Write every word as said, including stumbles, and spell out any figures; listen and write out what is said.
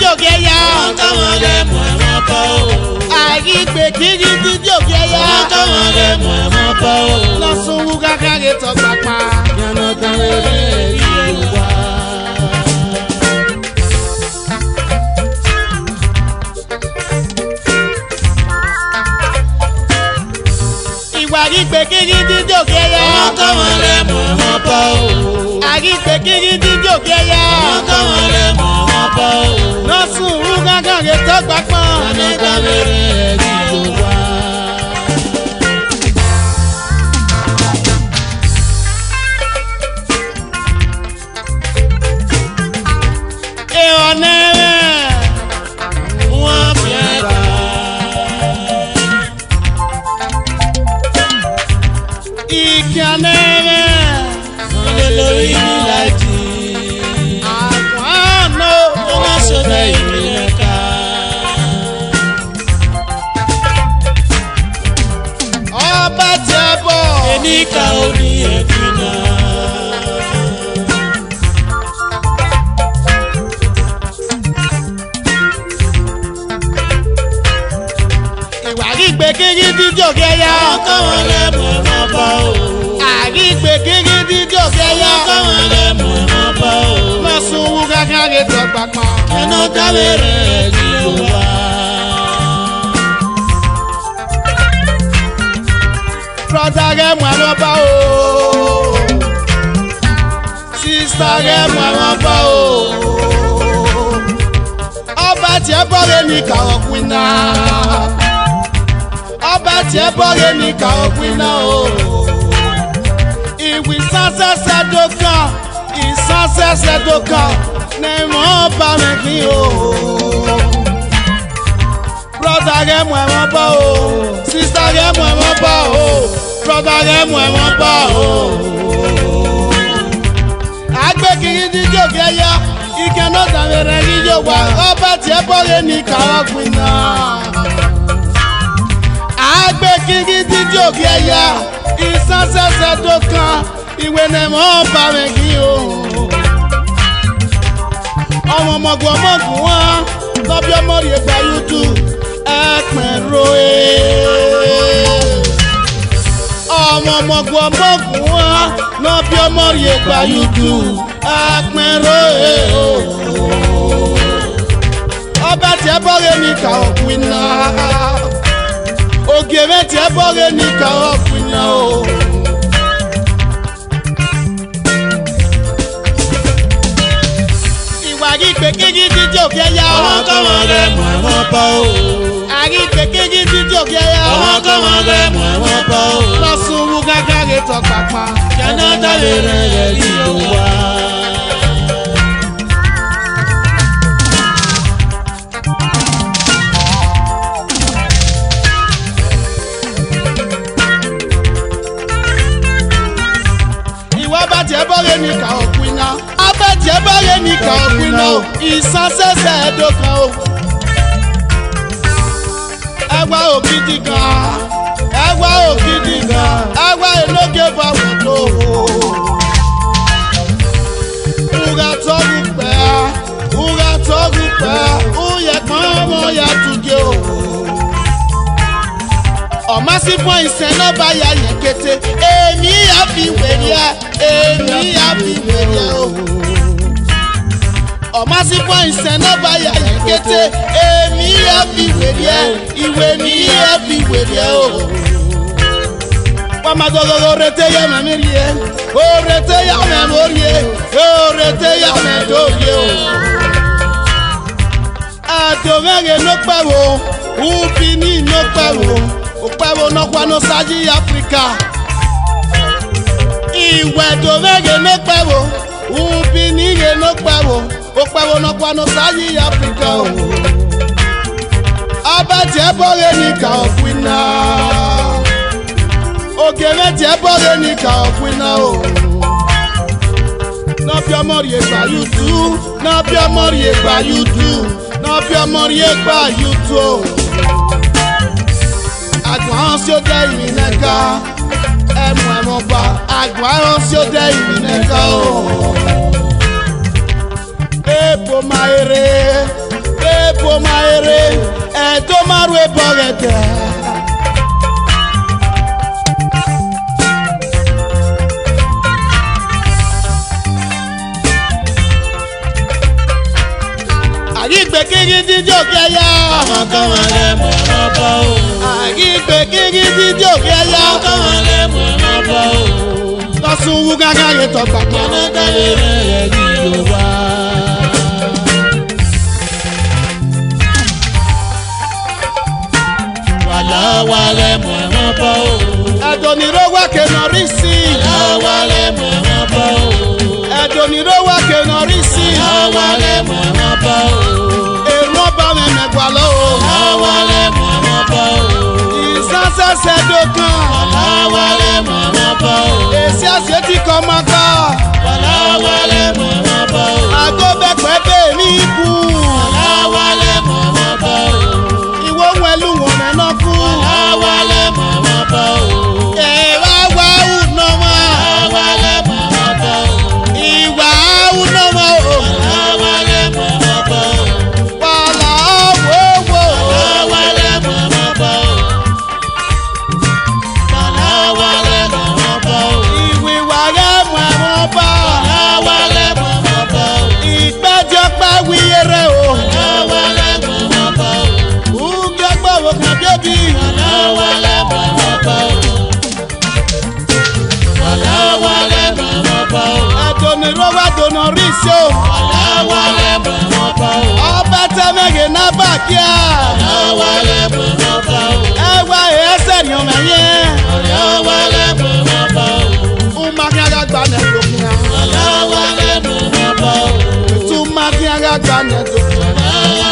Jogie ya. Ọmọ tọmọ ghe mu ẹmwẹ ọkọ o. A ghi gbe kighi di jogie ya. Ọmọ tọmọ ghe mu ẹmwẹ ọkọ o. Nọ sunu ghanghan ghe tọ kpakpa. Yan nọ dan vbe rẹn yi owa. Iwa ghi gbe kighi di jogie ya. Ọmọ tọmọ ghe mu ẹmwẹ ọkọ o. A ghi gbe kighi di jogie ya. Ọmọ tọmọ ghe mu ẹmwẹ ọkọ o. Nọ sunu ghanghan ghe tọ kpakpa. Yan nọ dan vbe rẹn yi owa. Ehọ ne ẹmwẹ, wọn fian ẹba. Ikian ne ẹmwẹ, wọn lele ori ni laiti. Aguan nọ, ọ ma sẹ ọdẹ iri nẹka. Ọba tiẹ bọ. Enikaro ni ẹgbin na. Iwa ghi gbe kighi di jogie ya. Ọmọ tọmọ ghe mu ẹmwẹ ọkọ o. A ghi gbe kighi di jogie ya. Ọmọ tọmọ ghe mu ẹmwẹ ọkọ o. Ma sunu ghanghan ghe tọ kpakpa. Yan nọ dan vbe rẹn yi owa. Brother ghe mu ẹmwẹ ọkọ o. Sister ghe mu ẹmwẹ ọkọ o. Ọba tiẹ bọ ghe ni ka ọ winner. Ọba tiẹ bọ ghe ni ka ọ winner o. Iwi isan sẹsẹ do kan, isan sẹsẹ do kan, ne ẹmwẹ ọba mwẹ khin o. Brother ghe mu ẹmwẹ ọkọ o, sister ghe mu ẹmwẹ ọkọ o, brother ghe mu ẹmwẹ ọkọ o. A gbe kighi di jogie ya, ikian nọ dan vbe rẹn yi owa, ọba tiẹ bọ ghe ni ka ọ winner. A gbe kighi di jogie ya, isan sẹsẹ do kan, iwe ne ẹmwẹ ọba mwẹ khin o. Ọmọ ọmọ gu ọmọ guan, ne ọ biẹ ọmọ rhie gba YouTube, ẹkpẹn rro e. Ọmọ ọmọ gu ọmọ guan, ne ọ biẹ ọmọ rhie gba YouTube, ẹkpẹn rro e o. Ọba tiẹ bọ ghe ni ka ọ winner. Ogie mwẹ tiẹ bọ ghe ni ka ọ winner o. Iwa ghi gbe kighi di jogie ya. Ọmọ tọmọ ghe mu ẹmwẹ ọkọ o. A ghi gbe kighi di jogie ya. Ọmọ tọmọ ghe mu ẹmwẹ ọkọ o. Ma sunu ghanghan ghe tọ kpakpa. Yan nọ dan vbe rẹn yi owa. Iwa ọba tiẹ bọ ghe ni ka ọ winner. Ọba tiẹ bọ ghe ni ka ọ winner o. Isan sẹsẹ do kan o. Ẹwa ogidigan, ẹwa ogidigan, ẹwa enogie vbe awẹ do. U gha tọ ghe ukpẹ, u gha tọ ghe ukpẹ, u ye ẹkpan ọmọ ya tugie o. Ọ ma si fuẹn isẹn ne ọ ba ya yẹn kete, emwi ya fi werriẹ, emwi ya fi werriẹ o. Ọ ma si fuẹn isẹn ne ọ ba ya yẹn kete, emwi ya fi werriẹ, iwe ni ya fi werriẹ o. Wa ma dọghe orre te ya mẹ rrie, orre te ya mẹ mo rrie, orre te ya mẹ do rrie o. Ẹdo mwẹ ghe ne okpẹvbo, ubi ni ne okpẹvbo, okpẹvbo nọkhua ne Osa yi Africa. Iwẹ do mwẹ ghe ne okpẹvbo, ubi ni ghe ne okpẹvbo, okpẹvbo nọkhua ne Osa yi Africa o. Ọba tiẹ bọ ghe ni ka ọ winner. Ogie mwẹ tiẹ bọ ghe ni ka ọ winner o. Ne ọ biẹ ọmọ rhie gba YouTube, ne ọ biẹ ọmọ rhie gba YouTube, ne ọ biẹ ọmọ rhie gba YouTube o. Aguan si odẹ iri nẹka, ẹ mu ẹmwẹ ọba, aguan si odẹ iri nẹka o. Ebo ma rre, Eto ma ru ebọ ghẹ dẹ. A ghi gbe keghi didi okhiaya. Ọmọkọmọ ghẹ mu ẹmwẹ obọ o. A ghi gbe keghi didi okhiaya. Ọmọkọmọ ghẹ mu ẹmwẹ obọ o. Tọsun wu gangan ye tọgbakpa. Ọmọkọmọ ghẹ ghi yo wa. Wala wa ghẹ mu ẹmwẹ obọ o. Ẹdo ni rre owa ke nọ rre isi. Wala wa ghẹ mu ẹmwẹ obọ o. Ẹdo ni rre owa ke nọ rre isi. Wala wa ghẹ mu ẹmwẹ obọ o. Erhunmwu ọba mwẹ mẹ gualọ o. Wala wa ghẹ mu ẹmwẹ obọ o. Isan sẹsẹ do kan. Wala wa ghẹ mu ẹmwẹ obọ o. Esi asieti kọ ma gba. Wala wa ghẹ mu ẹmwẹ obọ o. Ago bẹkpẹ be ni ku. Wala wa ghẹ mu ẹmwẹ obọ o. Iwo wọn lu wọn mẹ nọ ku. Wala wa ghẹ mu ẹmwẹ obọ o. Ẹ wa wa u nọ ma. Wala wa ghẹ mu ẹmwẹ obọ o. Iwa u nọ ma o. Wala wa ghẹ mu ẹmwẹ obọ o. Wala wo wo. Wala wa ghẹ mu ẹmwẹ obọ o. Wala wa ghẹ mu ẹmwẹ obọ o. Iwi wa ghẹ mu ẹmwẹ obọ. Wala wa ghẹ mu ẹmwẹ obọ o. Ikpẹdẹ ọkpa wi yerre o. Wala wa ghẹ mu ẹmwẹ obọ o. Ugiẹgbẹ ọvbokhan biẹ obi. Wala wa ghẹ mu ẹmwẹ obọ o. Wala wa ghẹ mu ẹmwẹ obọ o. Ẹdo ni rre owa do nọ rre isi o. Wala wa ghẹ mu ẹmwẹ obọ o. Ọba ẹtẹ mwẹ ghe ne a ba gie a. Wala wa ghẹ mu ẹmwẹ obọ o. Ẹ wa he ẹsẹ rhiọn mwẹ yẹn. Wala wa ghẹ mu ẹmwẹ obọ o. U ma khian gha gba nẹ do khian. Wala wa ghẹ mu ẹmwẹ obọ o. Etu ma khian gha gba nẹ do khian. Wala wa